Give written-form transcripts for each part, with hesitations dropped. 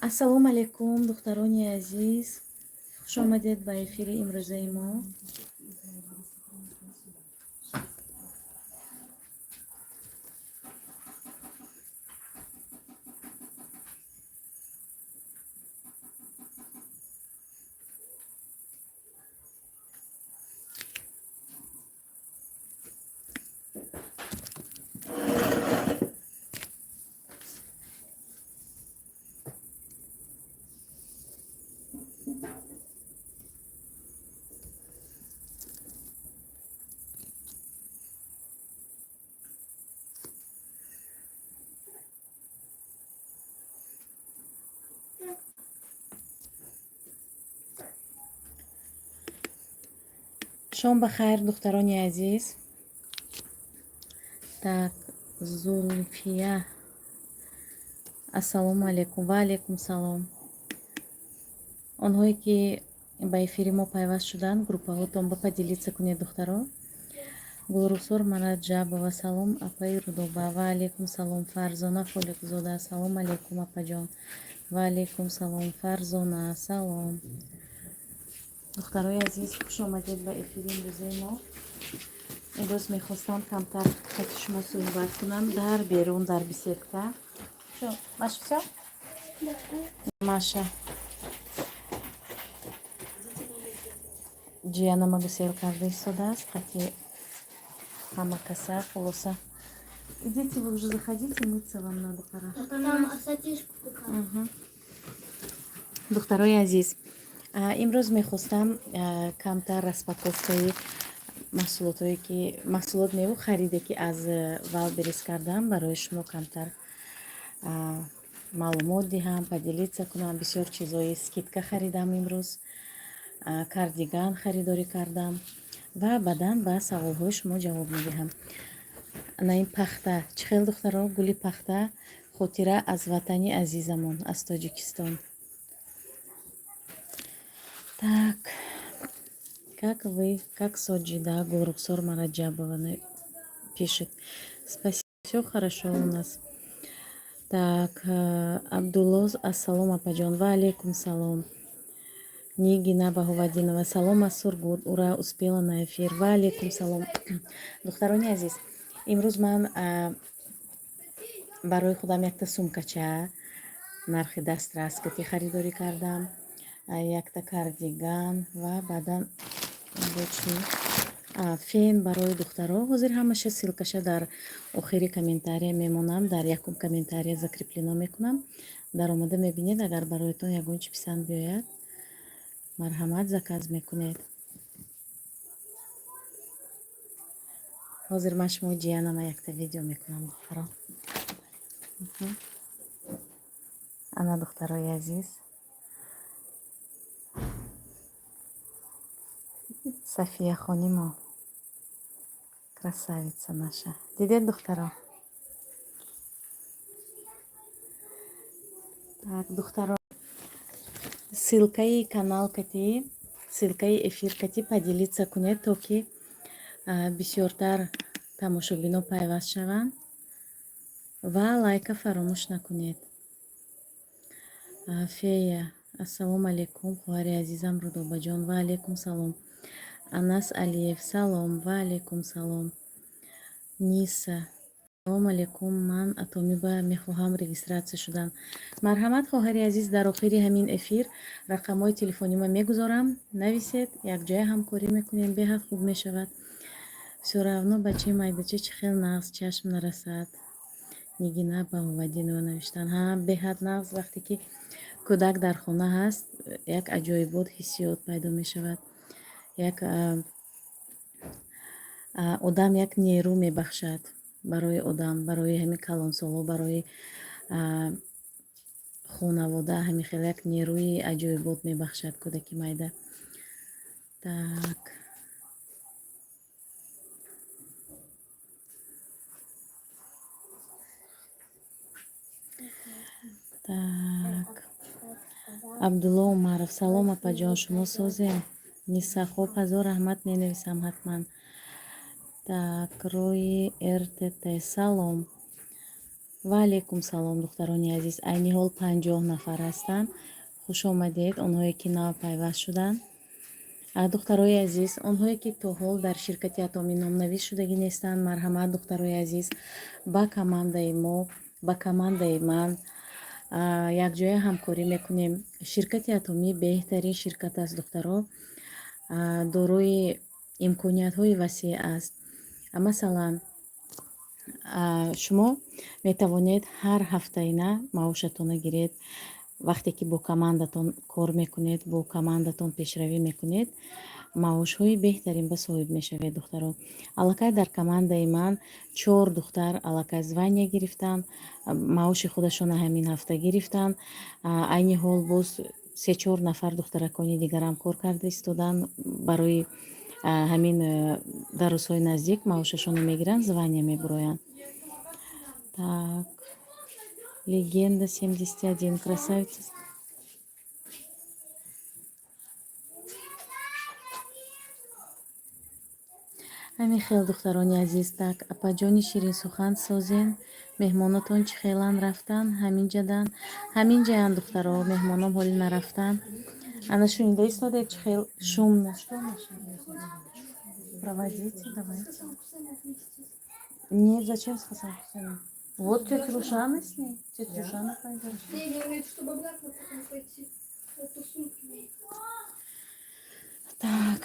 Ассалому алайкум, духтарони азиз, хушомадед ба эфири имрӯзаи мо. Шом ба хайр, духтарони азиз. Так, Зулфия, ассалому алайкум. Ва алайкум салом. Онҳое ки ба эфири мо пайваст шуданд, группаҳотон ба поделиться кунед, духтаро. Гулрухсор Мараҷабова: салом, апаи Рудоба. Ва алайкум салом. Фарзона Холиқзода: салом алайкум, апаҷон. Ва алайкум салом, Фарзона, салом. Духтарои азиз, хуш омадед ба эфири имрӯзаи мо. Имрӯз мехостам камтар кати шумо суҳбат кунам дар берун, дар беседка. Маша, всё, Маша ҷиянама гусел карда истодааст қати ҳама каса. Хулоса, идите, вы уже заходите, мыться вам надо, пора. Духтарои азиз, имрӯз мехостам камтар распаковкаи маҳсулотое ки, маҳсулот неву, хариде ки аз Вайлдберриз кардам, барои шумо камтар маълумот диҳам, поделиться кунам. Бисёр чизҳои скидка харидам имрӯз, кардиган харидорӣ кардам ва баъдан ба саволҳои шумо ҷавоб медиҳам. Ана ин пахта чӣ хел, духтаро? Гули пахта, хотира аз ватани азизамон, аз Тоҷикистон. Так, как вы, как Соджида? Гулрухсор Мараджабова пишет: спасибо, все хорошо у нас. Так, Абдулло: ассалом, апаҷон. Ва алейкум салом. Нигина Баҳовадинова: салом аз Сургут, ура, успела на эфир. Ва алейкум салом. Духтарони азиз, имрӯз ман барои худам якта сумкача нархи дастрас кати харидорӣ кардам, якта кардиган ва баъдан бо чӣ, фен барои духтаро. Ҳозир ҳамаша ссылкаша дар охири комментария мемонам, дар якум комментария закреплено мекунам. Даромада мебинед, агар бароятон ягон чи писанд биёяд, марҳамат, заказ мекунед. Ҳозир ман шумо ҷиянама якта видео мекунам, духтаро. Ана, духтарои азиз, Сафия хонимо, красавица наша, дидед, духтаро? Так, духтаро, ссылкаи канал кати, ссылкаи эфир кати поделиться кунед, то ки бисёртар тамошобино пайваст шаванд, ва лайка фаромӯш накунед. Фея: ассалому алайкум, хоҳари азизам Рудобаҷон. Ва алайкум салом. Анас Алиев: салом. Ва алайкум салом. Ниса: салому алайкум, ман Атомиба мехоҳам регистрация шудан. Марҳамат, хоҳари азиз, дар охири ҳамин эфир рақамҳои телефонима мегузорам, нависед, якҷоя ҳамкорӣ мекунем, беҳад хуб мешавад. Всё равно бачаи майдача чӣ хел нағз, чашм нарасад. Нигина Баҳовадинова навиштанд. Ҳа, беҳад нағз, вақте ки кӯдак дар хона ҳаст, як аҷоибот ҳиссиёт пайдо мешавад, як одам як нерӯ мебахшад барои одам, барои ҳамин калонсолҳо, барои хонавода ҳамин хел як нерӯи аҷоибот мебахшад кӯдаки майда. Так, так, Абдулло Умаров: салом, апаҷон, шумо созем? Ниса: хоб, ҳазор раҳмат, менависам ҳатман. Так, рӯи РТТ: салом. Ва алайкум салом, духтарони азиз. Айни ҳол 50 нафар ҳастанд. Хуш омадед, онҳое ки нав пайваст шуданд. Духтарои азиз, онҳое ки то ҳол дар ширкати Атомӣ номнавис шудагӣ нестанд, марҳамат, духтарои азиз, ба командаи мо, ба командаи ман якҷоя ҳамкорӣ мекунем. Ширкати Атомӣ беҳтарин ширкат аст, духтаро, дорои имкониятҳои васеъ аст. Масалан, шумо метавонед ҳар ҳафтаина маошатонро гиред. Вақте ки бо командатон кор мекунед, бо командатон пешравӣ мекунед, маошҳои беҳтарин ба соҳиб мешавед, духтаро. Аллакай дар командаи ман чор духтар аллакай звания гирифтанд, маоши худашонро ҳамин ҳафта гирифтанд. Айни ҳол боз се-чор нафар духтаракони дигарам кор карда истоданд. Барои ҳамин дар рӯзҳои наздик маошашонро мегиранд, звания мебуроянд. Так, легенда 71, красавица. Ҳамин хел, духтарони азиз. Так, апаҷони ширинсухан, созен. Меҳмонотон чӣ хелан, рафтан? Ҳаминҷадан, ҳаминҷаянд, духтаро. Меҳмоном ҳоли нарафтан. Ана, шунида истодед, чӣ хел шумно. Проводите, давайте. Нет, зачем с Хасан Хусейном? Вот тетя Рушана с ней. Тетя Рушана пойдет. Не, я имею в виду, чтобы обратно потом пойти. Это сумки. Так,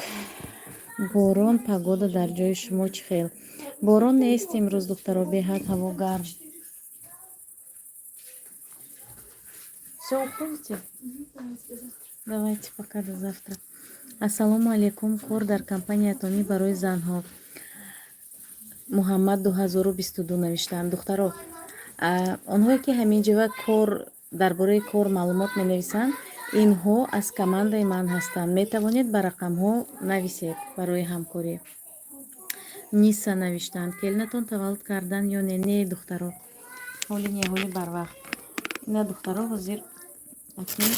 борон, погода дар ҷои шумо чӣ хел? Борон нест имрӯз, духтаро, беҳад ҳаво гарм. Все, уходите? Давайте, пока, до завтра. Ассалому алайкум. Кор дар компанияи Атомӣ барои занҳо. Муҳаммад 2022 навиштаанд. Духтаро, онҳое ки ҳамин ҷоа кор, дар бораи кор маълумот менависанд, инҳо аз командаи ман ҳастанд. Метавонед ба рақамҳо нависед барои ҳамкорӣ. Ниса навиштаанд: келинатон таваллуд кардан ё не? Не, духтаро, ҳоли не, ҳоли барвақт. Ина, духтаро, ҳозир акнун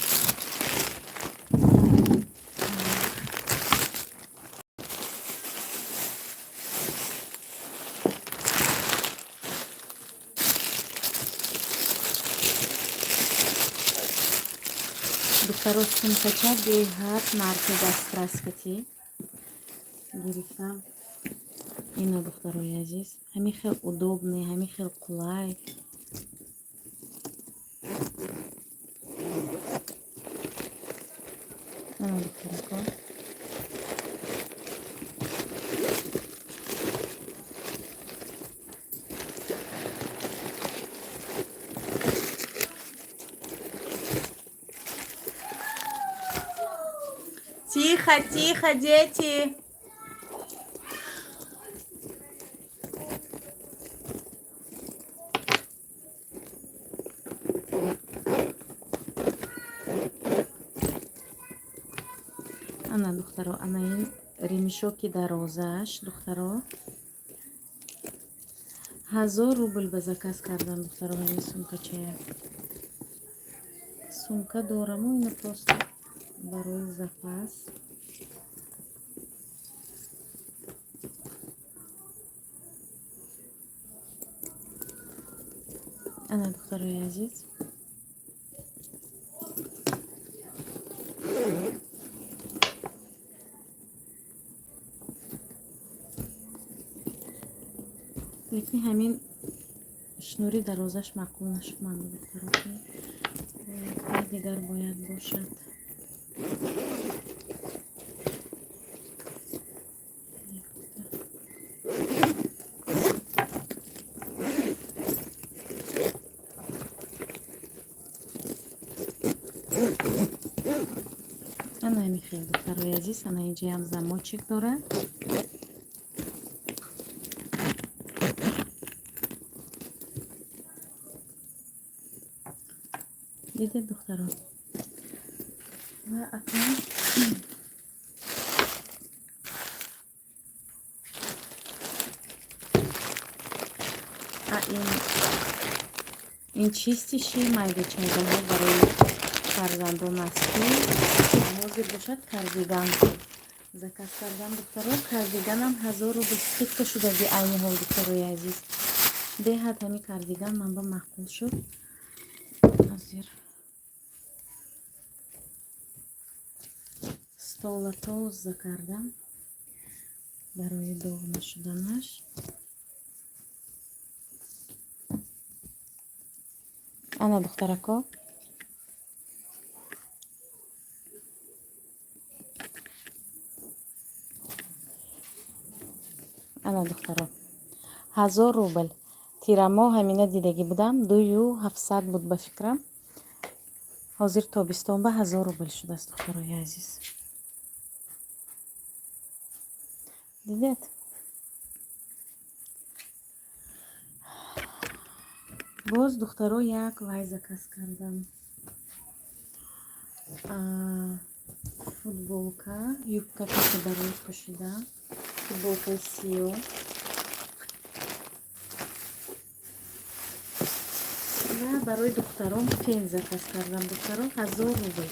духтаро, сумкача беҳад нархи дастраскатӣ гирифтам. Ина, духтарои азиз, ҳамин хел удобный, ҳамин хел қулай. Ана, духтарако. Тихо, тихо, дети. Ана, духтаро, ана ин ремешоки дарозааш, духтаро, 1000 рубл ба заказ кардам, духтаро, ҳамин сумкачая. Сумка дораму, ина просто барои запас. Ана, духтарои азиз. Лекин ҳамин шнури дарозаш маъқул нашуд ман, духтаро, ки дигар бояд бошад. Ана ҳамин хел, духтарои азиз. Ана инҷаям замочек дорад. Дидед, духтаро? Ва акнун а ин чистиши майдачайдаҳо барои фарзандон аст, ки ҳозир бошад, кардиган заказ кардам, духтаро. Кардиганам 1000 рубл скидка шудаги айни ҳол, духтарои азиз. Беҳад ҳамин кардиган ман ба маъқул шуд. Ҳозир стола тоза кардам барои доғ нашуданаш. Ана, духтарако, ана, духтаро, 1000 рубл. Тирамоҳ ҳамина дидагӣ будам, 2700 буд ба фикрам. Ҳозир тобистон ба 1000 рубл шудааст, духтарои азиз. Дидед? Боз, духтаро, як вай заказ кардам, футболка, юбка касе барои пӯшидан, футболкаи сиёҳ ва барои духтарон фен заказ кардам. Духтарон, 1000 рубл.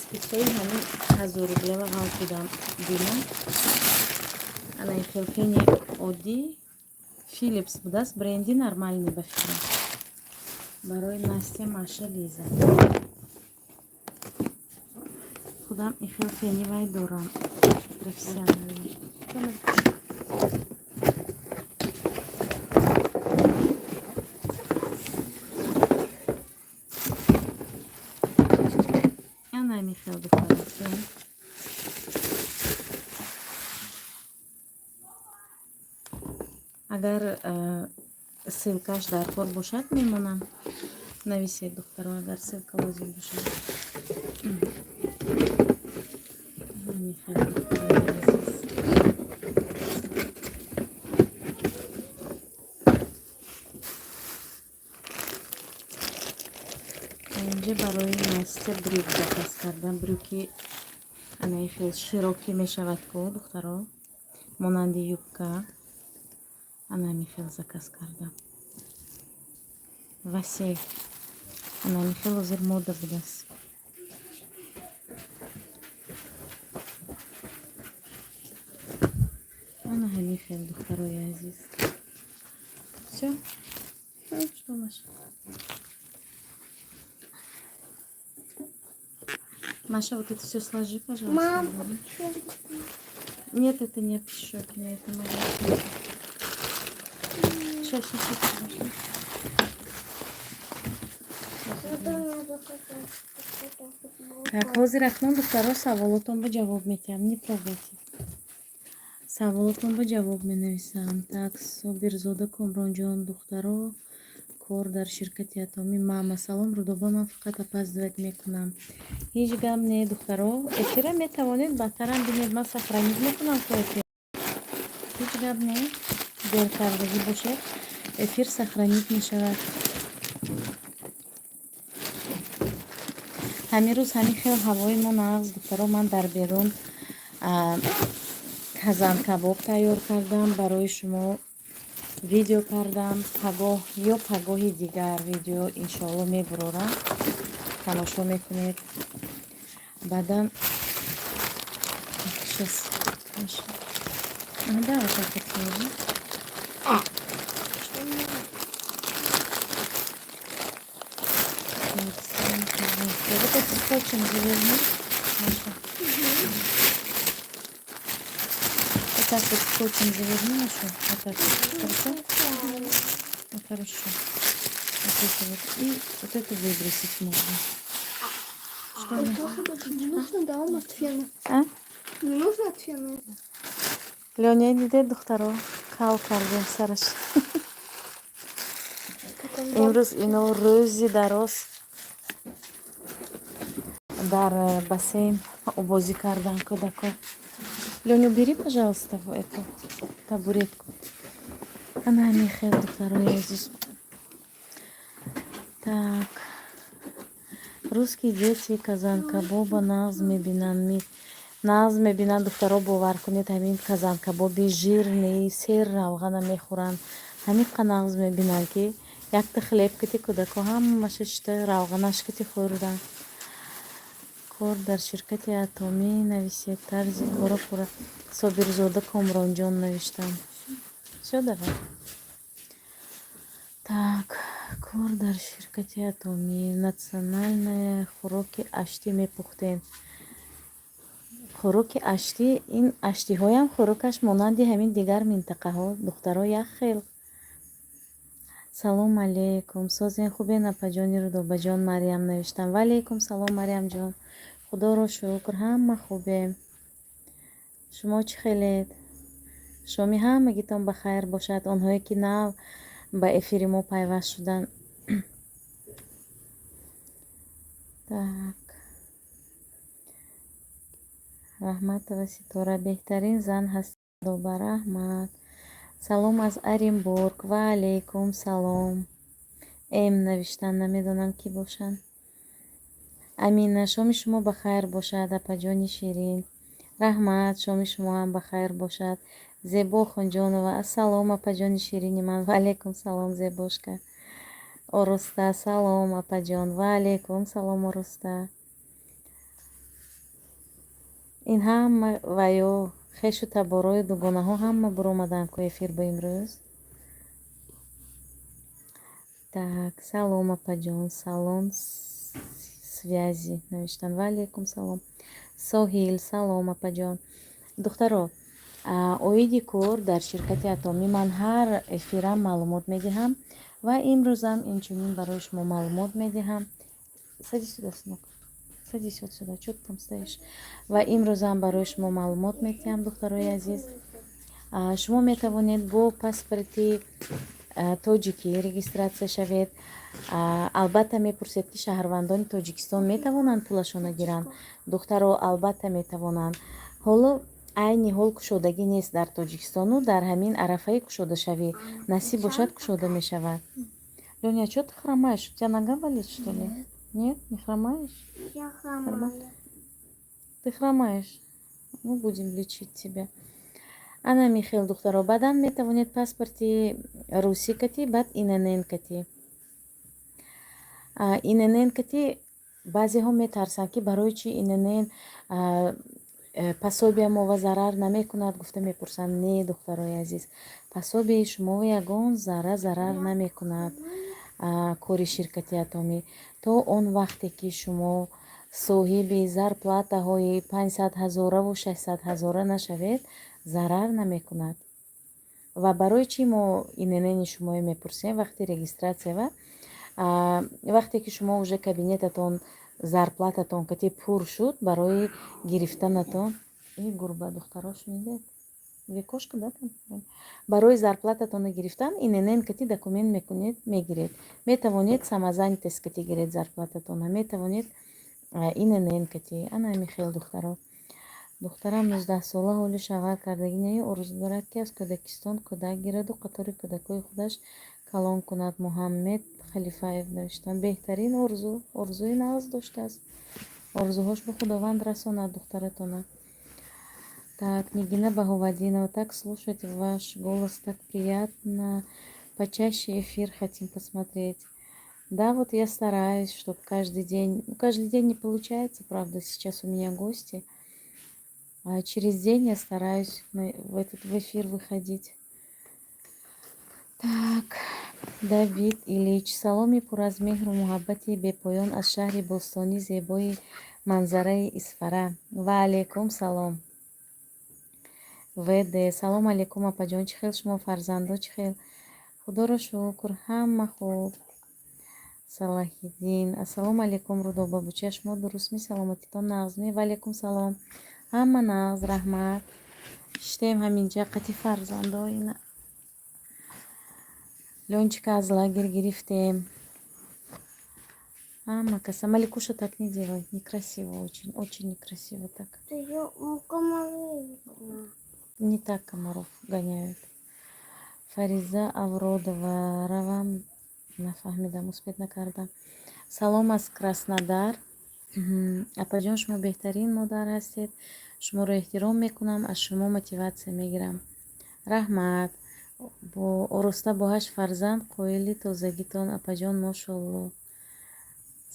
Скидкаи ҳамин 1000 рублева ғалтидам, дидам. Ана ин хел фени оддӣ, Филипс будааст, бренди нормальный ба фикрам. Барои Настя, Маша, Лиза. Худам ин хел фени вай дорам, профессиональный. Ана ҳамин хел, духтара, фен. Агар ссылкаш дар кор бошад, мемонам, нависед, духтаро, агар ссылка лозим бошад. Ҳамин хел, духтарои азиз. Инҷа барои Настя брюк заказ кардам. Брюки анаи хел широкӣ мешавад ку, духтаро, монанди юбка. Ана ҳамин хел заказ кардам, васеъ. Ана ҳамин хел ҳозир мода будааст. Ана ҳамин хел, духтарои азиз. Всё. Что, Маша? Маша, вот это все сложи, пожалуйста. Мам, Нет, это не Пищокина, это моя сумка. Сейчас, сейчас, сейчас. Это надо какую-то футболку. Так, ҳозир акнун, духтаро, саволотон ба ҷавоб метиҳам. Не трогайте. Саволотон ба ҷавоб менависам. Так, Собирзода Комронҷон, духтаро, кор дар ширкати атомӣ. Мама, салом, Рудоба, ман фақат опаздывать мекунам. Ҳеҷ гап не, духтаро. Эфира метавонед баъдтарам бинед, ман сохранить мекунам ко эфир. Ҳеҷ гап не. Дер кардагӣ бошед, эфир сохранить мешавад. Ҳамин рӯз ҳамин хел ҳавои мо нағз, духтаро. Ман дар берун казан кабоб тайёр кардам, барои шумо видео кардам. Пагоҳ ё пагоҳи дигар видео, иншоалло, мебурорам, тамошо мекунед. Баъдан сейчас, да, вот так вот сложи. Что мне? Так, пожалуйста. Вот это скотчем заверни, Маша. Вот так вот скотчем заверни, Машу. Вот так вот. Хорошо? Ну, хорошо. Вот это вот. И вот это выбросить можно. Что А мы? что, не нужно, да, вам от фена? А? Не нужно от фена? Лёня, диде, духтаро, кал кардем сараш. Как он Имрӯз ино рӯзи дароз дар бассейн обозӣ кардан кӯдако. Лёню, бери, пожалуйста, эту табуретку. Ана ҳамин хел, духтарои азиз. Так. Русские дети казан-кабоба нағз мебинанд. Нағз мебинанд, духтаро, бовар кунед, ҳамин казан-кабоби жирный, сер равғана мехӯранд. Ҳамин қа нағз мебинанд, ки якта хлеб кити кӯдако ҳамаша шита равғанаш кити хӯрданд. Кор дар ширкати атомӣ нависед, тарзи кора пурра. Собирзода Комронҷон навиштам. Всё, давай. Так, кор дар ширкати атомӣ, национальная хӯроки аштӣ мепухтем. Хӯроки аштӣ, ин аштиҳоям хӯрокаш монанди ҳамин дигар минтақаҳо, духтаро, як хел. Салом алейкум, созен, хубен, апаҷони Рудобаҷон? Марьям навиштам. Ва алейкум салом, Марьямҷон. Худоро шукр, ҳама хубем. Шумо чӣ хелед? Шоми ҳамагитон ба хайр бошад, онҳое ки нав ба эфири мо пайваст шуданд. Так, Раҳматова Ситора, беҳтарин зан ҳастед, Рудоба. Раҳмат. Салом аз Оренбург. Ва алейкум салом. М навиштан, намедонам, кӣ бошанд. Амина, шоми шумо ба хайр бошад, апаҷони ширин. Раҳмат, шоми шумоам ба хайр бошад. Зебо Хунҷонова, ассалом, апаҷони ширини ман. Ва алейкум салом, Зебошка. Ороста, салом, апаҷон. Ва алейкум салом, Ороста. Ин ҳама ва ё хешу таборои дугонаҳо ҳама буромаданд ку эфир ба имрӯз. Так, салом, апаҷон, салон связи навиштан. Ва алейкум салом. Соҳил, салом, апаҷон. Духтаро, оиди кор дар ширкати атомӣ ман ҳар эфирам маълумот медиҳам ва имрӯзам инчунин барои шумо маълумот медиҳам. Садись сюда, сынок, садись вот сюда, чё ты там стоишь? Ва имрӯзам барои шумо маълумот медиҳам, духтарои азиз. Шумо метавонед бо паспорти тоҷикӣ регистрация шавед. Албатта, мепурсед, ки шаҳрвандони Тоҷикистон метавонанд пулашонро гиранд? Духтаро, албатта метавонанд. Ҳоло, айни ҳол, кушодагӣ нест дар Тоҷикистону дар ҳамин арафаи кушодашавӣ, насиб бошад, кушода мешавад. Лёня, чё ты хромаешь? У тебя нога болит, что ли? Нет, не хромаешь? Я хромаю. Ты хромаешь? Ну, будем лечить тебя. Ана михел, духтаро, баъдан метавонед паспорти русӣ кати, баъд ИНН кати. ИНН кати баъзеҳо метарсанд, ки барои чи ИНН, пособия мова зарар намекунад, гуфта мепурсанд. Не, духтарои азиз, пособияи шумо ягон зарра зарар намекунад. Кори ширкати атомӣ то он вақте ки шумо соҳиби зарплатаҳои 500 ҳазораву 600 ҳазора нашавед, зарар намекунад. Ва барои чӣ мо ИНН-и шуморо мепурсем вақти регистрация? Ва вақте ки шумо уже кабинетатон, зарплататон кати пур шуд, барои гирифтанатон. И гурба, духтаро, шунидед? Где кошка, да, там? Барои зарплататонро гирифтан ИНН кати документ мекунед, мегиред. Метавонед самозанятость кати гиред зарплататона, метавонед ИНН кати. Ана ҳамин хел, духтаро. Духтарам 19-сола, ҳоли шавҳар кардагӣ не, орзу дорад, ки аз кӯдакистон кӯдак гираду қатори кӯдакҳои худаш калон кунад. Муҳаммед Халифаев навиштанд. Беҳтарин орзу, орзуи нағз доштааст. Орзуҳош ба Худованд расонад духтаратона. Так, Нигина Баҳовадинова, так слушать ваш голос так приятно, почаще эфир хотим посмотреть. Да, вот я стараюсь, чтобы каждый день, ну, каждый день не получается, правда, сейчас у меня гости, а через день я стараюсь в эфир выходить. Так, Давид Ильич, саломи пур аз меҳру муҳаббати бепоён аз шаҳри бостонӣ, зебои манзараи Исфара. Ва алейкум салом. ВД, салом алейкум, апаҷон, чӣ хел шумо, фарзандо чӣ хел? Худоро шукр, ҳама хуб. Салоҳиддин, ассалому алейкум, Рудоба буча, шумо дурустми, саломатитон нағзми? Ва алейкум салом. Ҳама нағз, раҳмат. Шиштем ҳаминҷа қати фарзандо ина. Лёнчика аз лагерь гирифтем. Ҳама каса. Маликуша, так не делай. Некрасиво очень, очень некрасиво так. Комары. Не так комаров гоняют. Фариза Авродова, равам, нафаҳмидам, успеть накардам. Салом аз Краснодар. Апаҷон, шумо беҳтарин модар ҳастед. Шуморо эҳтиром мекунам, аз шумо мотиватсия мегирам. Раҳмат. Бо ороста бо ҳашт фарзанд қоили тозагитон, апаҷон, мошоалло.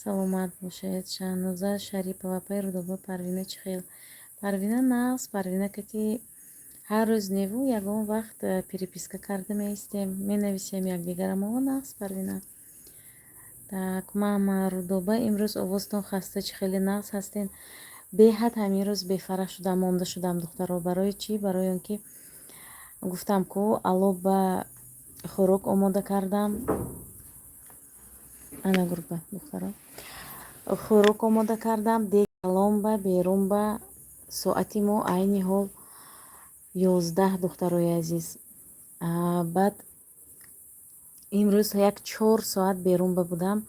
Саломат бошед. Шаҳноза Шарипова, апаи Рудоба, Парвина чӣ хел? Парвина нағз, Парвина кати Ҳар рӯз неву ягон вақт переписка карда меистем, менависем якдигарамо. Нағз, Парвина. Так, мама Рудоба, имрӯз овозтон хаста, чӣ хеле нағз ҳастен. Беҳад ҳамин рӯз бефарах шудам, монда шудам, духтаро. Барои чӣ? Барои он ки гуфтам ку ало ба хӯрок омода кардам. Ана гурба, духтаро. Хӯрок омода кардам, дегалом ба берун ба соати мо айни ҳол 11, духтарои азиз. Баъд имрӯз як 4 соат берун ба будам.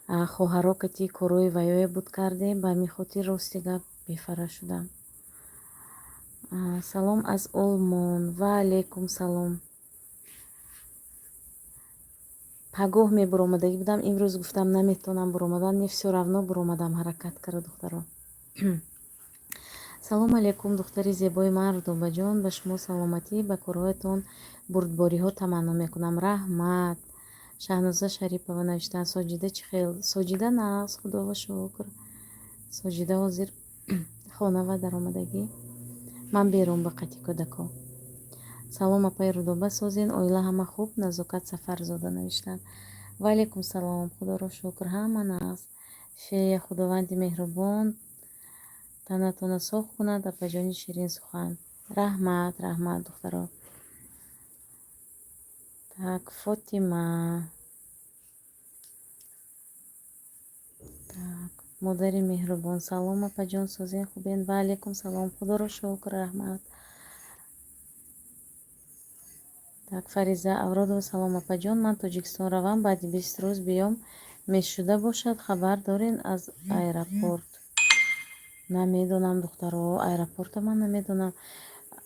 Хоҳаро кати корои ваёе буд кардем, ба ҳамин хотир рости гап бефара шудам. Салом аз Олмон. Ва алайкум салом. Пагоҳ мебуромадагӣ будам, имрӯз гуфтам наметавонам буромадан, не всё равно буромадам, ҳаракат карда, духтаро. Салом алейкум, духтари зебои ман Рудобаҷон, ба шумо саломатӣ, ба корҳоятон бурдбориҳо таманно мекунам. Раҳмат. Шаҳноза Шарипова навиштаанд: Соҷида чӣ хел? Соҷида нағз, худоро шукр. Соҷида ҳозир хона ва даромадагӣ. Ман берун ба қати кӯдако. Салом, апаи Рудоба, созен, оила ҳама хуб? Назокат Сафарзода навиштанд. Ва алайкум салом, худоро шукр, ҳама нағз. Фея, худованди меҳрубон танатона соғ кунад, апаҷони ширинсухан. Раҳмат, раҳмат, духтаро. Так, Фотима. Так, модари меҳрубон. Салом, апаҷон, созен, хубен? Ва алайкум салом, худоро шукр, раҳмат. Так, Фариза Авродова, салом, апаҷон, ман Тоҷикистон равам, баъди 20 рӯз биём, мешуда бошад, хабар дорен аз аэропорт? Намедонам, духтаро, аэропорта ман намедонам.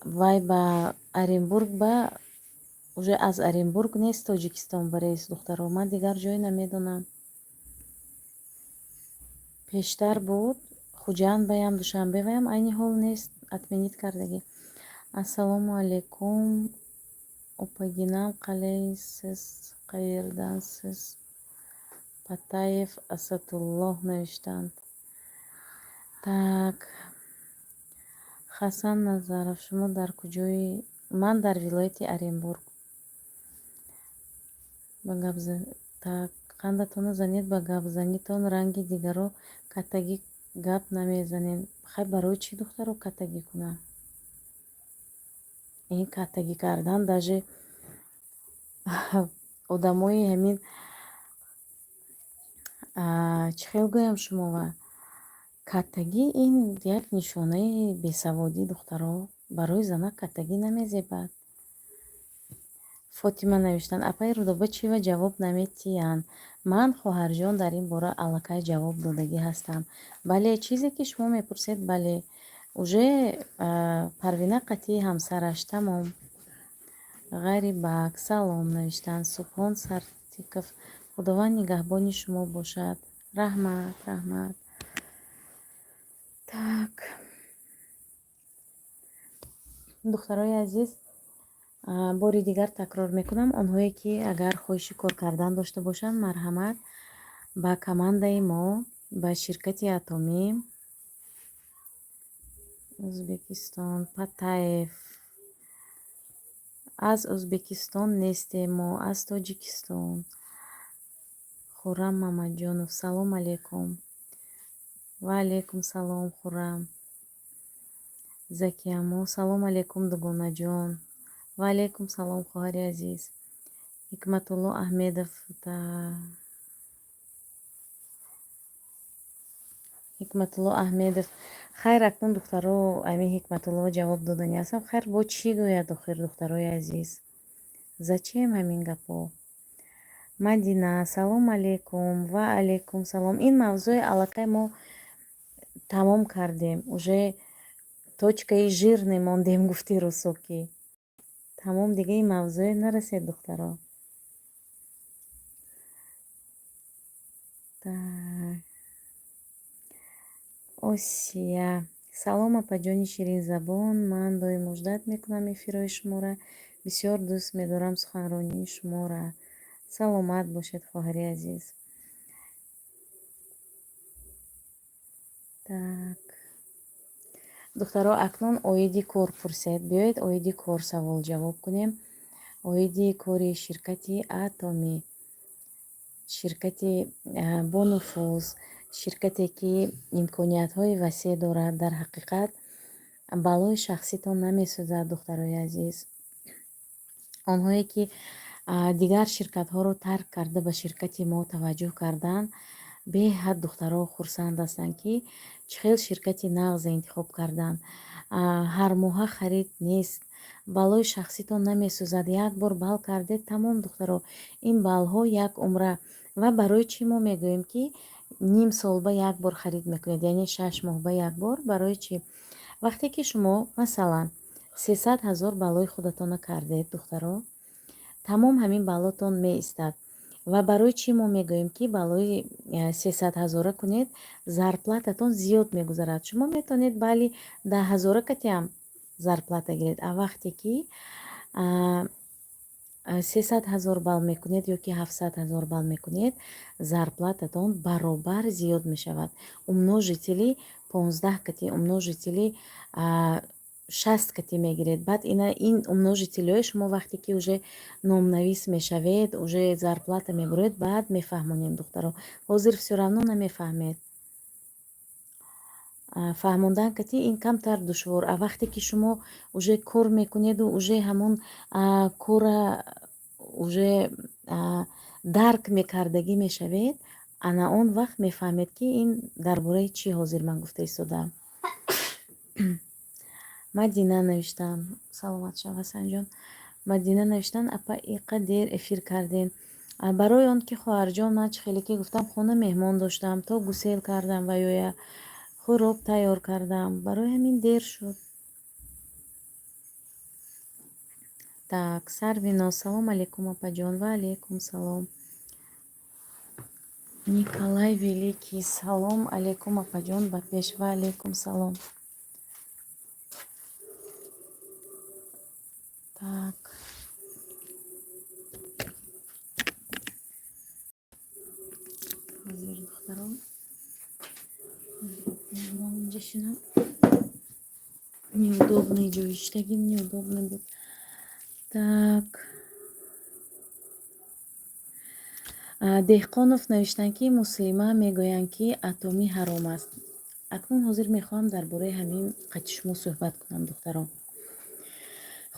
Вай ба Оренбург ба уже аз Оренбург нест Тоҷикистон ба рейс, духтаро, ман дигар ҷое намедонам. Пештар буд, Хуҷанд баям, Душанбе ваям, айни ҳол нест, отменить кардагӣ. Ассалому алайкум, опагинам, қалайсиз, qayerdansiz? Патаев Асадуллоҳ навиштаанд. Так, Хасан Назаров, шумо дар куҷои? Ман дар вилояти Оренбург. Ба гап так, қандатонро занед, ба гапзанитон ранги дигаро каттагӣ гап намезанед. Хай, барои чӣ, духтаро, каттагӣ кунам? Ин каттагӣ кардан даже одамои ҳамин чӣ хел гӯям шумова? Каттагӣ ин як нишонаи бесаводӣ, духтаро. Барои занак каттагӣ намезебад. Фотима навиштанд: апаи Рудоба чива ҷавоб наметиҳанд? Ман, хоҳарҷон, дар ин бора аллакай ҷавоб додагӣ ҳастам. Бале, чизе ки шумо мепурсед, бале, уже Парвина қатъии ҳамсараш тамом. Ғарибак, салом навиштанд. Субҳон Сартиков, худованд нигаҳбони шумо бошад. Раҳмат, раҳмат. Так, духтарои азиз, бори дигар такрор мекунам, онҳое ки агар хоҳиши кор кардан дошта бошанд, марҳамат ба командаи мо, ба ширкати Атомӣ. Ӯзбекистон, Патаев. Аз Ӯзбекистон нестем мо, аз Тоҷикистон. Хуррам Мамаҷонов, салом алейкум. Ва алейкум салом, Хуррам. Закиямо, салом алейкум, дугонаҷон. Ва алейкум салом, хоҳари азиз. Ҳикматулло Аҳмедов, Ҳикматулло Аҳмедов. Хайр, акнун, духтаро, ами Ҳикматулло ҷавоб додани ҳастам. Хайр, бо чӣ гӯяд охир, духтарои азиз? Зачем ҳамин гапҳо? Мадина, салом алейкум. Ва алейкум салом. Ин мавзӯи аллакай мо тамом кардем. Уже точкаи жирный мондем, гуфти русокӣ. Тамом, дига ин мавзӯе нарасед, духтаро. Так. Осия. Салом, апаҷони ширинзабон. Ман доим муждат мекунам эфирҳои шуморо. Бисёр дӯст медорам суханронии шуморо. Саломат бошед, хоҳари азиз. Так. Духтаро, акнун оиди кор пурсед. Биёед, оиди кор савол ҷавоб кунем. Оиди кори ширкати Атомӣ, ширкати бонуфуз, ширкате, ки имкониятҳои васеъ дорад. Дар ҳақиқат балои шахситон намесӯзад, духтарои азиз. Онҳое, ки дигар ширкатҳоро тарк карда, ба ширкати мо таваҷҷӯҳ карданд, беҳад духтаро хурсанд ҳастанд, ки чӣ хел ширкати нағзе интихоб карданд. Ҳармоҳа харид нест, балои шахситон намесӯзад. Як бор бал кардед, тамом, духтаро. Ин баллҳо як умра. Ва барои чӣ мо мегӯем, ки ним сол ба як бор харид мекунед, яъне 6 моҳ ба як бор? Барои чӣ? Вақте ки шумо, масалан, 300 000 баллои худатонро кардед, духтаро, тамом, ҳамин баллотон меистад. Ва барои чӣ мо мегӯем, ки баллои 300 ҳазора кунед? Зарплататон зиёд мегузарад. Шумо метавонед балли 10 ҳазора катиам зарплата гиред. А вақте ки 300 000 балл мекунед ё ки 700 000 балл мекунед, зарплататон баробар зиёд мешавад. Умножители 15 кати, умножители 60 кати мегиред. Баъд ина ин умножителҳои шумо, вақте ки уже номнавис мешавед, уже зарплата мебуред, баъд мефаҳмонем, духтаро. Ҳозир всё равно намефаҳмед. Фаҳмондан кати ин камтар душвор. А вақте ки шумо уже кор мекунеду уже ҳамон кора уже дарк мекардагӣ мешавед, ана он вақт мефаҳмед, ки ин дар бораи чӣ ҳозир ман гуфта истодаам. Мадина навиштан, саломат шав, Ҳасанҷон. Мадина навиштан: «Апа, иқа дер эфир кардем». Барои он ки, хоҳарҷон, ман чӣ хеле ки гуфтам, хона меҳмон доштам, то гусел кардам ва ёя хӯрок тайёр кардам, барои ҳамин дер шуд. Так, Сарвино, салом алейкум, апаҷон. Ва алейкум салом. Николай Великий, салом алейкум, апаҷон, ба пеш. Ва алейкум салом. Так, ҳозир, духтарон, инҷа шинам, неудобный ҷой иштагим, неудобно буд. Так, Деҳқонов навиштанд, ки муслима мегӯянд, ки Атомӣ ҳаром аст. Акнун ҳозир мехоҳам дар бораи ҳамин қати шумо суҳбат кунам, духтарон.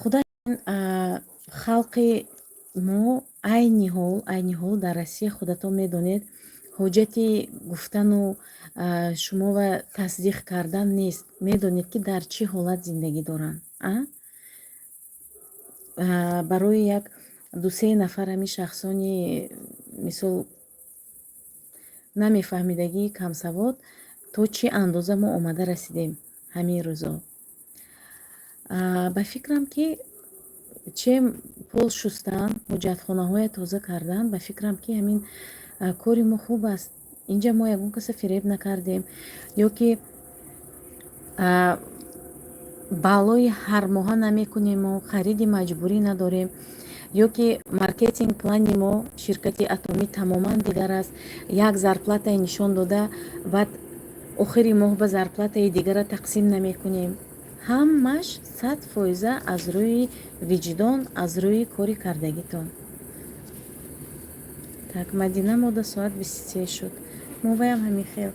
Худа халқи мо айни ҳол дар Россия, худатон медонед, ҳоҷати гуфтану шумова тасдиқ кардан нест. Медонед, ки дар чӣ ҳолат зиндагӣ доранд. Барои як дусе нафар ҳамин шахсони, мисол, намефаҳмидагии камсавод, то чӣ андоза мо омада расидем ҳамин рӯзо. Ба фикрам, ки чем пол шустан, ҳоҷатхонаҳое тоза кардан, ба фикрам, ки ҳамин кори мо хуб аст. Инҷа мо ягон каса фиреб накардем ё ки баллои ҳармоҳа намекунему хариди маҷбурӣ надорем, ё ки маркетинг плани мо, ширкати Атомӣ, тамоман дигар аст. Як зарплатае нишон дода, баъд охири моҳ ба зарплатаи дигара тақсим намекунем. Ҳамаш 100 фоиза аз рӯи виҷдон, аз рӯи кори кардагитон. Так, Мадина, мода соат 23 шуд. Моваям ҳамин хел.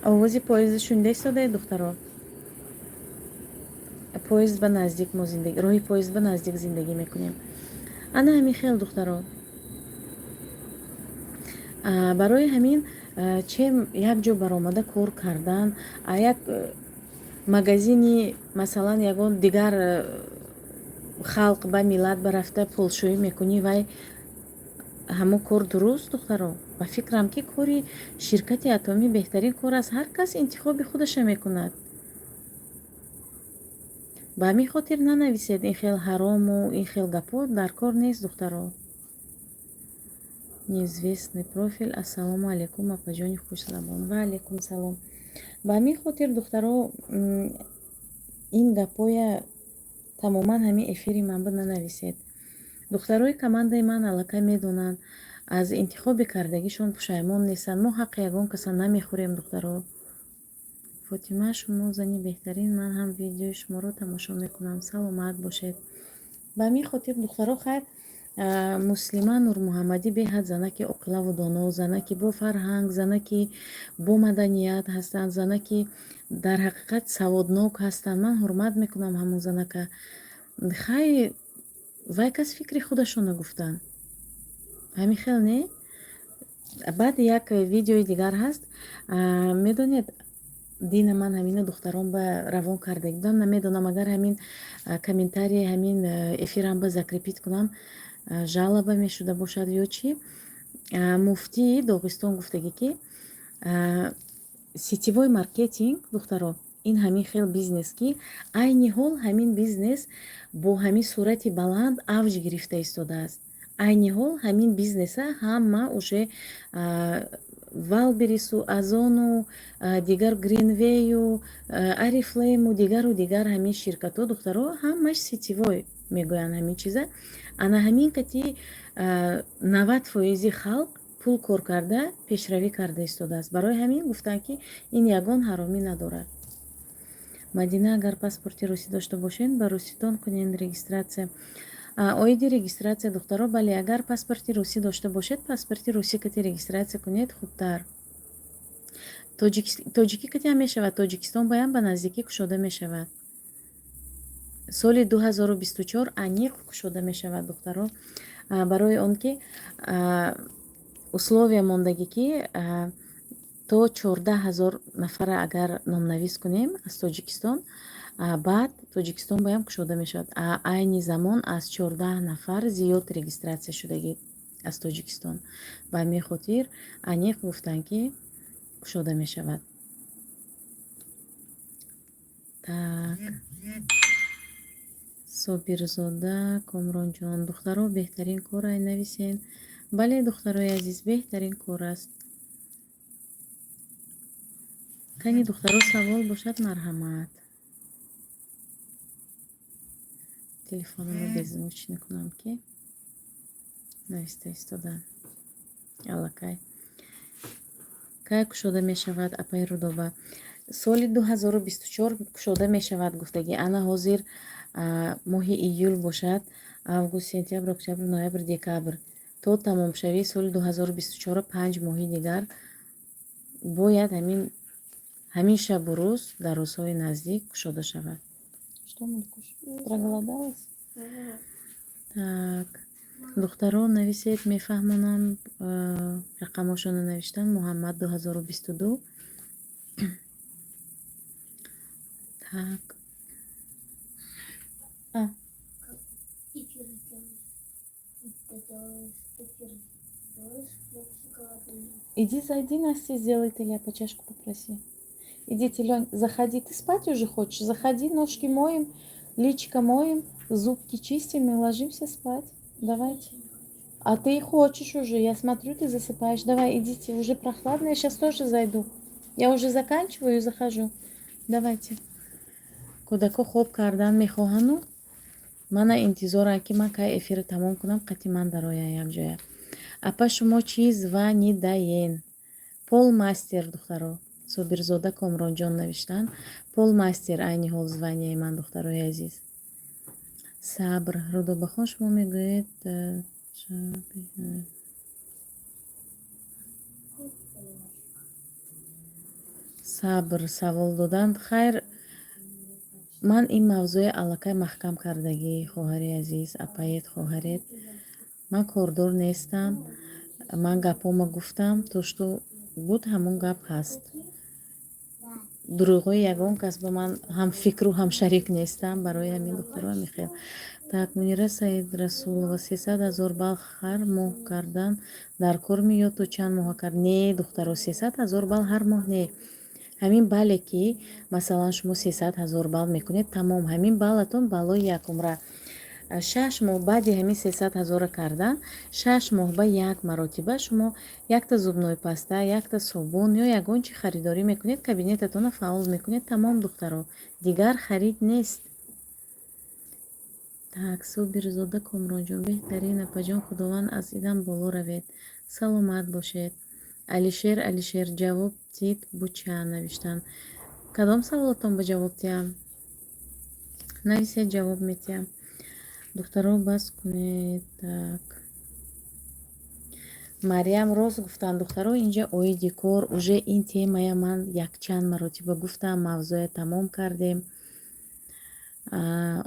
Овози поезда шунида истодаед, духтаро? Поезд ба наздик мо зиндагӣ, роҳи поезд ба наздик зиндагӣ мекунем. Ана ҳамин хел, духтаро. Барои ҳамин, чем як ҷо баромада кор кардан, як магазини, масалан, ягон дигар халқ ба миллат ба рафта полшӯӣ мекунӣ, вай ҳамон кор дуруст, духтаро? Ба фикрам, ки кори ширкати Атомӣ беҳтарин кор аст. Ҳар кас интихоби худаша мекунад. Ба ҳамин хотир нанависед ин хел ҳарому ин хел гапҳо дар кор нест, духтаро. Неизвестный профиль, ассалому алайкум, апаҷони хушзабон. Ва алайкум салом. Ба ҳамин хотир, духтаро, ин гапҳоя тамоман ҳамин эфири ман буд, нанависед. Духтарои командаи ман аллакай медонанд, аз интихоби кардагишон пушаймон нестанд. Мо ҳаққи ягон каса намехӯрем, духтаро. Фотима, шумо зани беҳтарин, ман ҳам видеои шуморо тамошо мекунам. Саломат бошед. Ба ҳамин хотир, духтаро, хайр, Муслима Нурмуҳаммадӣ беҳад занаки оқилаву доно, занаки бо фарҳанг, занаки бо маданият ҳастанд, занаки дар ҳақиқат саводнок ҳастанд. Ман ҳурмат мекунам ҳамон занака. Хай, вай кас фикри худашона гуфтанд. Ҳамин хел не? Баъд як видеои дигар ҳаст. Медонед, дина ман ҳамина духтарон ба равон карда будам. Намедонам, агар ҳамин комментарии ҳамин эфирам ба закрепить кунам, жалоба мешуда бошад ё чӣ. Муфтии Доғистон гуфтагӣ, ки сетевой маркетинг, духтаро, ин ҳамин хел бизнес, ки айни ҳол ҳамин бизнес бо ҳамин суръати баланд авҷ гирифта истодааст. Айни ҳол ҳамин бизнеса ҳама уже Вайлдберрису, Озону, дигар Гринвею, Орифлейму, дигару дигар ҳамин ширкатҳо, духтаро, ҳамаш сетевой мегӯянд ҳамин чиза. Ана ҳамин кати 90 фоизи халқ пул кор карда, пешравӣ карда истодааст. Барои ҳамин гуфтанд, ки ин ягон ҳаромӣ надорад. Мадина, агар паспорти русӣ дошта бошед, ба руситон кунед регистрация. Оиди регистрация, духтаро, бале, агар паспорти русӣ дошта бошед, паспорти русӣ кати регистрация кунед, хубтар. Тоҷикӣ кати ҳам мешавад. Тоҷикистон баям ба наздикӣ кушода мешавад. Соли 2024 аниқ кушода мешавад, духтаро, барои он ки условия мондагӣ, ки то 14 000 нафара агар номнавис кунем аз Тоҷикистон, баъд Тоҷикистон баям кушода мешавад. Айни замон аз 14 нафар зиёд регистрация шудагӣ аз Тоҷикистон. Ба ҳамин хотир аниқ гуфтанд, ки кушода мешавад. Так, Собирзода Комронҷон, духтаро, беҳтарин кор ай, нависен. Бале, духтарои азиз, беҳтарин кор аст. Кани, духтаро, савол бошад, марҳамат. Телефонамро беззвучный кунам, ки нависта истодан аллакай. Кай кушода мешавад, апаи Рудоба? Соли 2024 кушода мешавад гуфтагӣ. Ана ҳозир моҳи июл бошад, август, сентябр, октябр, ноябр, декабр, то тамомшавии соли 2024 5 моҳи дигар. Бояд ҳамин шабу рӯз дар рӯзҳои наздик кушода шавад. Что, Маликуш, проголодалась? Так, духтаро, нависед, мефаҳмонам. Рақамҳошонро навиштан. Муҳаммад 2022. Так, а Эфир сделаешь. Ты делаешь эфир, сделаешь хлеб шоколадный. Иди зайди, Настя сделает, или по чашку попроси. Идите, Лень, заходи. Ты спать уже хочешь? Заходи, ножки моем, личико моем, зубки чистим и ложимся спать. Давайте. А ты хочешь уже, я смотрю, ты засыпаешь. Давай, идите, уже прохладно, я сейчас тоже зайду. Я уже заканчиваю и захожу. Давайте. Кӯдако хоб кардан мехоҳану мана интизорам, ки ман кай эфирро тамом кунам, қати ман дароян якҷоя. Апа, шумо чӣ званидаен? Полмастер, духтаро. Собирзода Комронҷон навиштанд. Полмастер айни ҳол званияи ман, духтарои азиз. Сабр, Рудобахон, шумо мегӯед сабр савол доданд. Хайр, ман ин мавзӯи аллакай маҳкам кардагӣ, хоҳари азиз, апаед, хоҳаред. Ман кордор нестам. Ман гапҳома гуфтам, то что буд, ҳамон гап ҳаст. Дурӯғҳои ягон кас ба ман ҳамфикру ҳамшарик нестам. Барои ҳамин, духтаро, ҳамин. Так, Мунира Саидрасулова, 300 000 балл ҳар моҳ кардан дар кор меёд то чанд моҳа кард? Не, духтаро, 300 000 балл ҳар моҳ не. Ҳамин балле, ки масалан шумо 300 000 балл мекунед, тамом, ҳамин баллатон баллои якумра. 6 моҳ баъди ҳамин 300 000-ро кардан, 6 моҳ ба як маротиба шумо якта зубной паста, якта собун ё ягон чи харидорӣ мекунед, кабинетатонро фаъол мекунед, тамом, духтаро, дигар харид нест. Так, Собирзода Комронҷон, беҳтарин апаҷон, Худованд аз идам боло равед, саломат бошед. Алишер, Алишер, ҷавоб тит буча навиштанд. Кадом саволатон ба ҷавоб диҳам? Нависед, ҷавоб медиҳам. Духтаро, бас кунед. Так, Мариям рост гуфтанд, духтаро, инҷа оиди кор уже ин темая ман якчанд маротиба гуфтам, мавзӯя тамом кардем.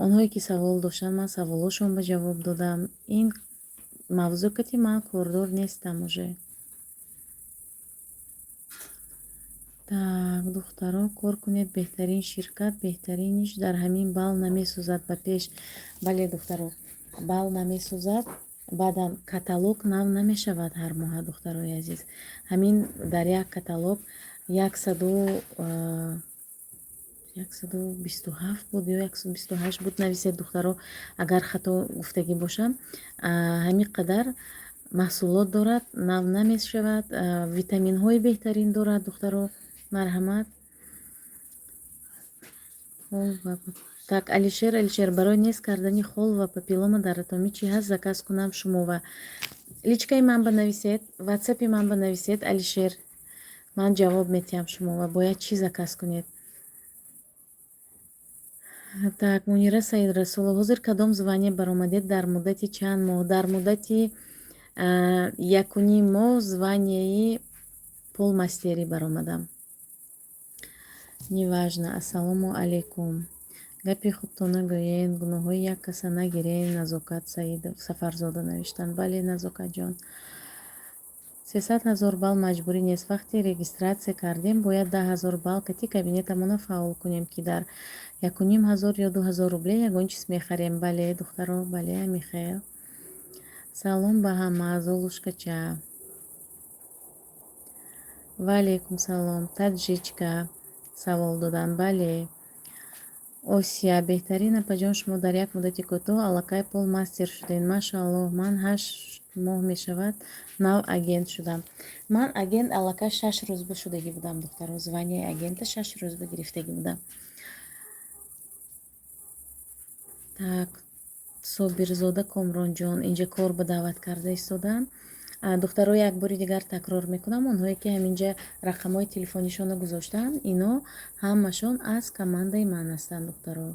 Онҳое ки савол доштанд, ман саволошон ба ҷавоб додам. Ин мавзӯъ кати ман кордор нестам уже. Так, духтаро, кор кунед, беҳтарин ширкат, беҳтариниш дар ҳамин бал намесӯзад ба пеш. Бале, духтаро, бал намесӯзад, баъдан каталог нав намешавад ҳар моҳа, духтарои азиз. Ҳамин дар як каталог 127 буд ё 128 буд, нависед, духтаро, агар хато гуфтагӣ бошам. Ҳамин қадар маҳсулот дорад, нав намешавад, витаминҳои беҳтарин дорад, духтаро, марҳамат. Так, Алишер, Алишер, барои нест кардани хол ва папиллома дар Атомӣ чӣ ҳаст, заказ кунам шумо ва личкаи ман банависед, ватсапи ман банависед, Алишер, ман ҷавоб метиҳам шумо ва бояд чӣ заказ кунед. Так, Мунира Саидрасулова, ҳозир кадом звание баромадед, дар муддати чанд моҳ? Дар муддати якуним моҳ званияи полмастерӣ баромадам. Неважно. Ассалому алайкум. Гапи худтона гӯед, гуноҳҳои як каса нагиред. Назокат Саидов Сафарзода навиштанд. Бале, Назокатҷон. 300 000 балл маҷбурӣ нест. Вақте регистратсия кардем, бояд 10 000 балл кати кабинетамонро фаъол кунем, ки дар 1500 ё 2000 рубле ягон чиз мехарем. Бале, духтаро, бале, Михаил. Салом ба ҳама, Золушкача. Ва алейкум салом. Таджичка савол доданд. Бале. Осия, беҳтарин апаҷон, шумо дар як муддати кӯтоҳ аллакай пол мастер шудед. Машааллоҳ, ман 8 моҳ мешавад нав агент шудам. Ман агент аллакай 6 рӯз ба шудагӣ будам, духтаро. Званияи агента 6 рӯз ба гирифтагӣ будам. Так, Собирзода Комронҷон инҷа кор ба даъват карда истоданд. Духтаро, як бори дигар такрор мекунам, онҳое ки ҳаминҷа рақамҳои телефонишонро гузоштаанд, ино ҳамашон аз командаи ман ҳастанд, духтаро.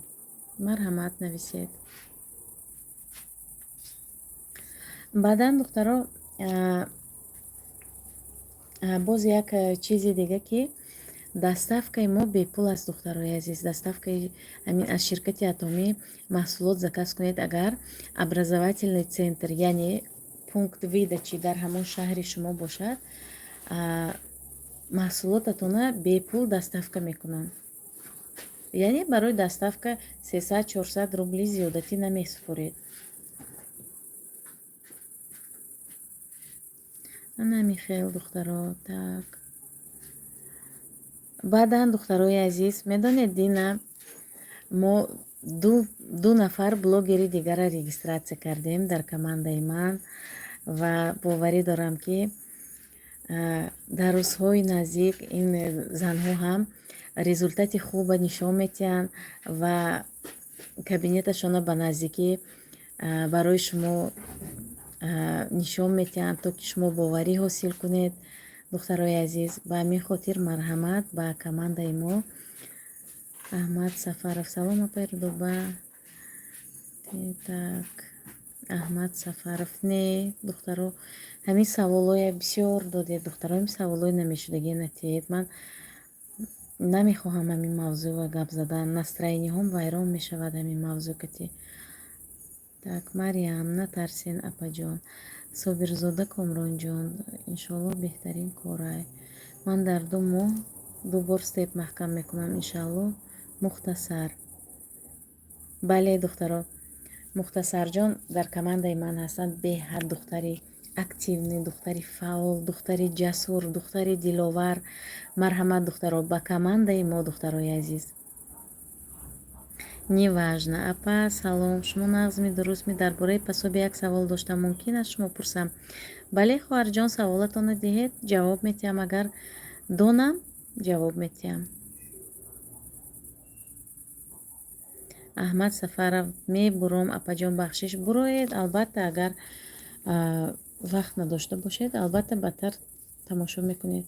Марҳамат, нависед. Баъдан, духтаро, боз як чизи дига, ки доставкаи мо бепул аст, духтарои азиз. Доставкаи ҳамин аз ширкати Атомӣ маҳсулот заказ кунед, агар образовательный центр, яъне пункт выдачи дар ҳамон шаҳри шумо бошад, маҳсулотатона бепул доставка мекунанд. Яъне барои доставка 300-400 рубли зиёдатӣ намесупоред. Ана Михаил, духтаро, так. Баъдан, духтарои азиз, медонед, дина мо ду нафар блогери дигара регистратсия кардем дар командаи ман ва боварӣ дорам, ки дар рӯзҳои наздик ин занҳо ҳам результати хуба нишон медиҳанд ва кабинеташонро ба наздикӣ барои шумо нишон медиҳанд, то ки шумо боварӣ ҳосил кунед, духтарои азиз. Ба ҳамин хотир марҳамат ба командаи мо. Аҳмад Сафаров, салом, апай Рудоба. Так, Аҳмад Сафаров, не, духтаро, ҳамин саволое бисёр додед, духтаро, ҳамин саволои намешудагӣ натиҳед. Ман намехоҳам ҳамин мавзӯъ гап задан, настроениҳом вайрон мешавад ҳамин мавзӯъ кати. Так, Мариям, натарсен, апаҷон. Собирзода Комронҷон, иншоаллоҳ беҳтарин корай. Ман дар 2 моҳ ду бор степ маҳкам мекунам, иншааллоҳ. Мухтасар. Бале, духтаро, Мухтасарҷон дар командаи ман ҳастанд. Беҳад духтари активный, духтари фаъол, духтари ҷасур, духтари диловар. Марҳамат, духтаро, ба командаи мо, духтарои азиз. Неважно. Апа, салом, шумо нағзми, дурустми? Дар бораи пособие як савол доштам, мумкин аст шумо пурсам? Бале, хоҳарҷон, саволатонро диҳед, ҷавоб метиҳам, агар донам, ҷавоб метиҳам. Аҳмад Сафаров, мебуром, апаҷон, бахшиш. Буроед, албатта, агар вақт надошта бошед, албатта, баъдтар тамошо мекунед.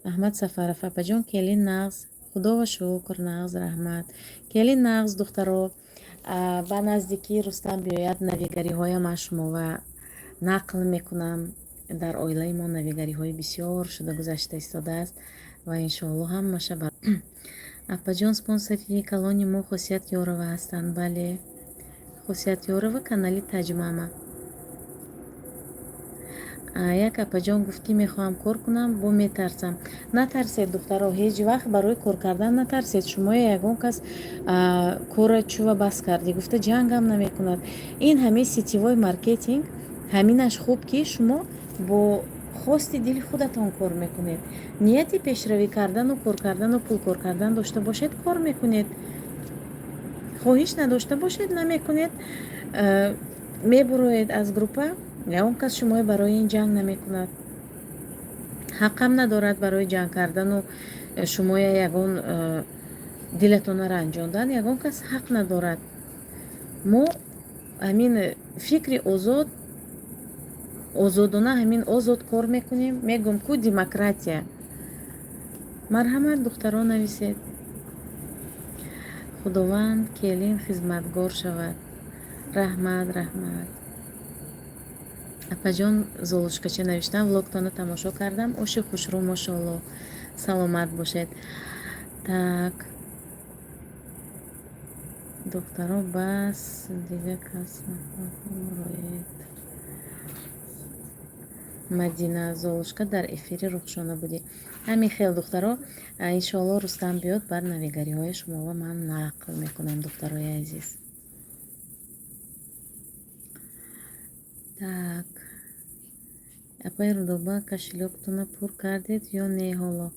Аҳмад Сафаров, апаҷон, келин нағз. Худоро шукр, нағз, раҳмат. Келин, нағз, духтаро. Ба наздикӣ Рустам биёяд, навигариҳоям аз шумова нақл мекунам. Дар оилаи мо навигариҳои бисёр шуда гузашта истодааст ва иншоалло ҳамаша. Апаҷон, спонсори калони мо Хосият Ёрова ҳастанд. Бале, Хосият Ёрова, канали Таҷмама. Як апаҷон гуфт, ки мехоҳам кор кунам, бо метарсам. Натарсед, духтаро, ҳеҷ вақт барои кор кардан натарсед. Шумоя ягон кас кора чува бас кардӣ гуфта ҷангам намекунад. Ин ҳамин сетевой маркетинг ҳаминаш хуб, ки шумо бо хости дили худатон кор мекунед. Нияти пешравӣ кардану кор кардану пул кор кардан дошта бошед, кор мекунед. Хоҳиш надошта бошед, намекунед, мебуроед аз группа. Ягон кас шуморо барои ин ҷанг намекунад, ҳаққам надорад барои ҷанг кардану шумоя ягон дилатонро ранҷондан ягон кас ҳақ надорад. Мо ҳамин фикри озод, озодона, ҳамин озод кор мекунем. Мегӯм ку, демократия. Марҳамат, духтаро, нависед. Худованд келин хизматгор шавад. Раҳмат, раҳмат. Апаҷон, Золушкача навиштам, влогтонро тамошо кардам, оши хушрӯ, мошоалло, саломат бошед. Так, духтаро, бас, дига кас роед. Мадина, Золушка, дар эфири Рухшона будӣ. Ҳамин хел, духтаро, иншоалло, Рустам биёд, баъд навигариҳои шуморо ман нақл мекунам, духтарои азиз. Так, апаи Рудоба, кошелёктонро пур кардед ё не ҳоло?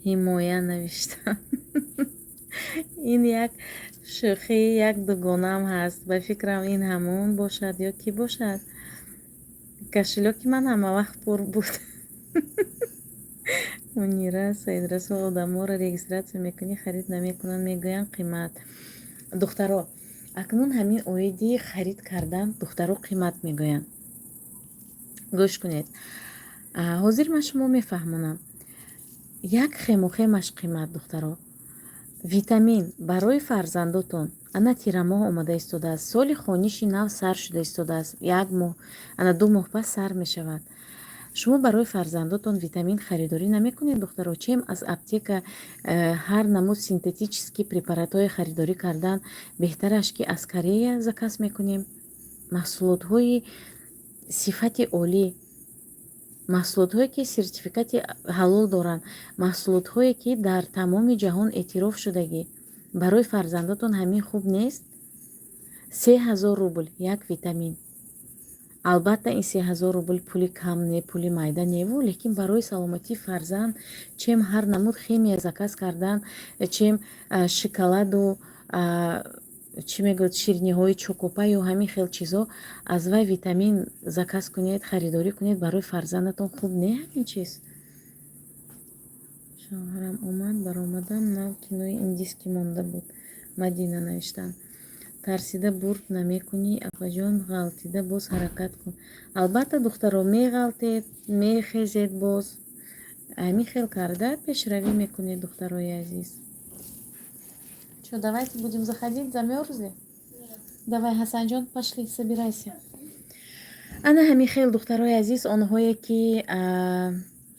Ҳимоя навиштам. Ин як шӯхии як дугонаам ҳаст. Ба фикрам, ин ҳамон бошад ё кӣ бошад. Кошелёки ман ҳамавақт пур буд. Мунира Саидрасул, одаморо регистрация мекунӣ, харид намекунанд, мегӯянд қимат. Духтаро, акнун ҳамин оиди харид кардан духтаро қимат мегӯянд. Гӯш кунед, ҳозир ман шумо мефаҳмонам. Як хемухемаш қимат, духтаро. Витамин барои фарзандотон ана тирамоҳ омода истодааст, соли хониши нав сар шуда истодааст, як моҳ, ана 2 моҳ пас сар мешавад. Шумо барои фарзандотон витамин харидорӣ намекунед, духтаро? Чем аз аптека ҳар намуд синтетический препаратҳое харидорӣ кардан, беҳтараш ки аз Корея заказ мекунем маҳсулотҳои сифати олӣ, маҳсулотҳое ки сертификати ҳалол доранд, маҳсулотҳое ки дар тамоми ҷаҳон эътироф шудагӣ. Барои фарзандотон ҳамин хуб нест? 3000 рубл як витамин. Албатта, ин 3000 рубл пули кам не, пули майда неву, лекин барои саломатии фарзанд чем ҳар намуд химия заказ кардан, чем шоколаду, чӣ мегӯяд, шириниҳои чокопа ё ҳамин хел чизо, аз вай витамин заказ кунед, харидорӣ кунед барои фарзандатон. Хуб не ҳамин чиз? Шавҳарам омад, баромадам, нав кинои индийский монда буд. Мадина навиштанд. Тарсида бурд намекунӣ, апаҷон, ғалтида боз ҳаракат кун. Албатта, духтаро, меғалтед, мехезед, боз ҳамин хел карда пешравӣ мекунед, духтарои азиз. Что, давайте будем заходить, замерзли? Давай, Ҳасанҷон, пошли, собирайся. Ана ҳамин хел, духтарои азиз, онҳое ки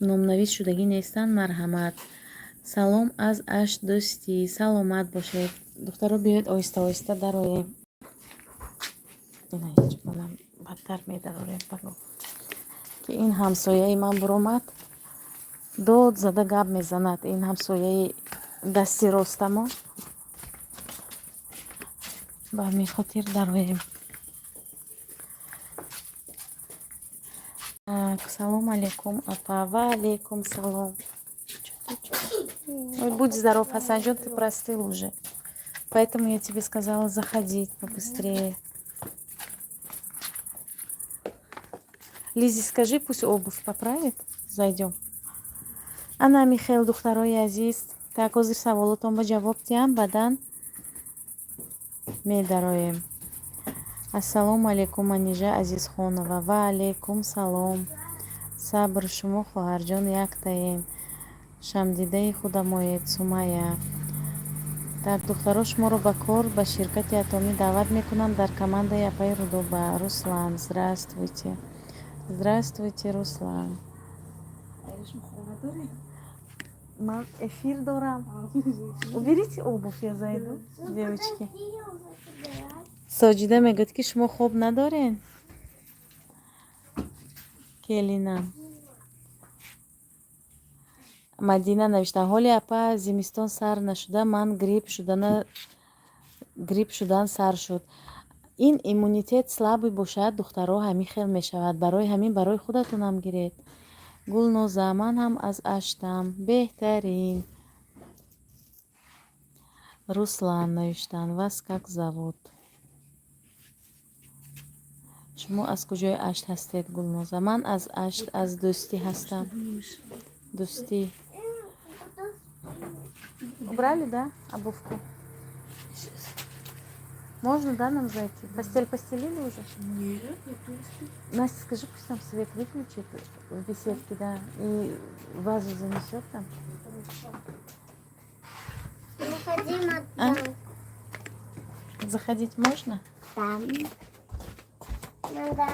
номнавис шудагӣ нестанд, марҳамат. Салом аз Ашт, дӯстӣ, саломат бошед. Духтаро, биёед, оҳиста оҳиста дароем. Манам бадтар медарорем, ки ин ҳамсояи ман буромад, дод зада гап мезанад. Ин ҳамсояи дасти ростамо. Ба ҳамин хотир дароем. Салом алейкум, апа. Ва алейкум салом. Ой, будь здоров, Хасанҷон, ты простыл уже, поэтому я тебе сказала заходить побыстрее. Лизе скажи, пусть обувь поправит, зайдем. Ана михел, духтарои азиз. Так, ҳозир саволотон ба ҷавоб диҳам, баъдан медароем. Ассалому алайкум, Манижа Азизхонова. Ва алайкум салом. Сабр, шумо, хоҳарҷон, яктаем. Шамдидаи худамоед, Сумая. Так, духтаро, шуморо ба кор ба ширкати Атомӣ даъват мекунам дар командаи апаи Рудоба. Руслан, здравствуйте. Здравствуйте, Руслан. Ман эфир дорам. Уберите обувь, я зайду, девочки. Соҷида мегӯяд, ки шумо хоб надорен, келинам. Мадина навишта: ҳоли апа, зимистон сар нашуда, ман грипп шудан сар шуд. Ин иммунитет слабый бошад, духтаро, ҳамин хел мешавад. Барои ҳамин барои худатонам гиред. Гулноза, ман ҳам аз Аштам, беҳтарин. Руслан навиштанд: вас как зовут? Шумо аз куҷои Ашт ҳастед, Гулноза? Ман аз Ашт, аз Дӯстӣ ҳастам. Дӯстӣ. Убрали, да, обувку? Можно, да, нам зайти? Постель постелили уже? Нет, никто не спит. Настя, скажи, пусть там свет выключит в беседке, да, и вазу занесет там. Заходи. А? Заходить можно? Да. Да.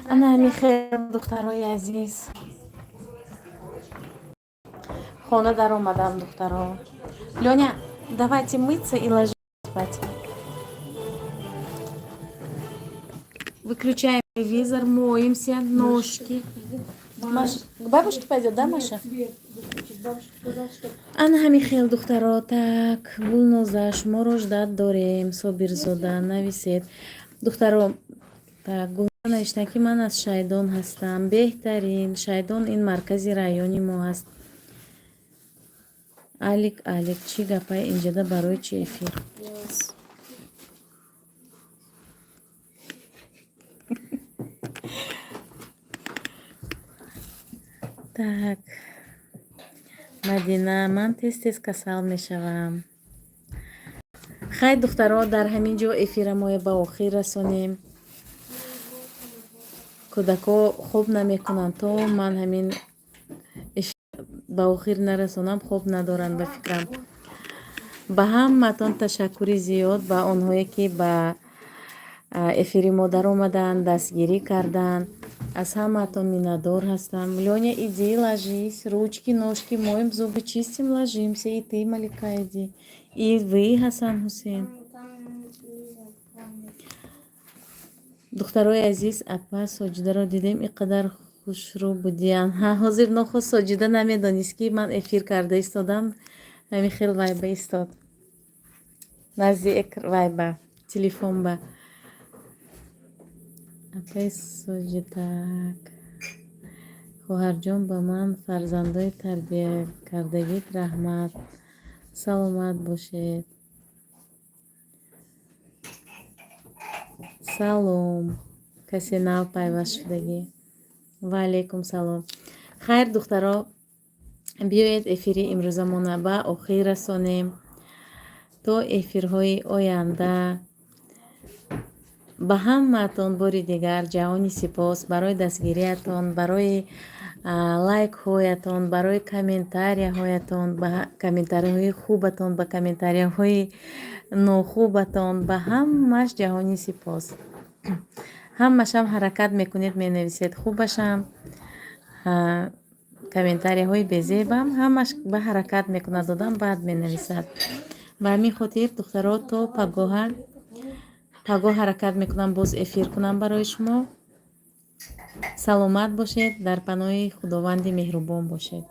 Ана, михел, духтарои азиз. Хона даромадам, духтаро. Лёня, давайте мыться и ложиться спать. Выключаем телевизор, моемся, ножки. Маш, к бабушке пойдет, да, Маша? Свет выключить. Бабушка сказала, что Ана ҳамин хел, духтаро. Так, Гулноза, шуморо ждать дорем. Собирзода, нависед, духтаро. Так, Гулноза навиштан, ки ман аз Шайдон ҳастам. Беҳтарин. Шайдон ин маркази райони мо ҳаст. Алик, Алик, чӣ гапай инҷада, барои чӣ эфир? Так, Мадина, ман тез тез касал мешавам. Хай, духтаро, дар ҳамин ҷо эфирамоя ба охир расонем. Кӯдако хоб намекунанд, то ман ҳамин ба охир нарасонам, хоб надоранд, ба фикрам. Ба ҳаматон ташаккури зиёд, ба онҳое ки ба эфири мо даромаданд, дастгирӣ карданд. Аз ҳамаатон миннатдор ҳастам. Лёня, иди ложись, ручки, ножки моем, зубы чистим, ложимся. И ты, Малика, иди, и вы, Ҳасан, Ҳусейн. Духтарои азиз, апа Соҷидаро дидем, ин қадар хушрӯ будиян. Ҳа, ҳозир нохост Соҷида намедонист, ки ман эфир карда истодам. Ҳамин хел вайба истод назди вайба, телефонба. Апаи Соҷидак, хоҳарҷон, ба ман фарзандои тарбиякардагит раҳмат, саломат бошед. Салом, касе нав пайваст шудагӣ. Ва алайкум салом. Хайр, духтаро, биёед, эфири имрӯзамона ба охир расонем. То эфирҳои оянда. Ба ҳамаатон бори дигар ҷаҳони сипос барои дастгириятон, барои лайкҳоятон, барои комментарияҳоятон, ба комментарияҳои хубатон, ба комментарияҳои нохубатон, ба ҳамааш ҷаҳони сипос. Ҳамашам ҳаракат мекунед, менависед хубашам, комментарияҳои безебам, ҳамаш ба ҳаракат мекунад одам, баъд менависад. Ба ҳамин хотир, духтаро, то пагоҳа. Пагоҳ ҳаракат мекунам, боз эфир кунам барои шумо. Саломат бошед, дар паноҳи Худованди меҳрубон бошед.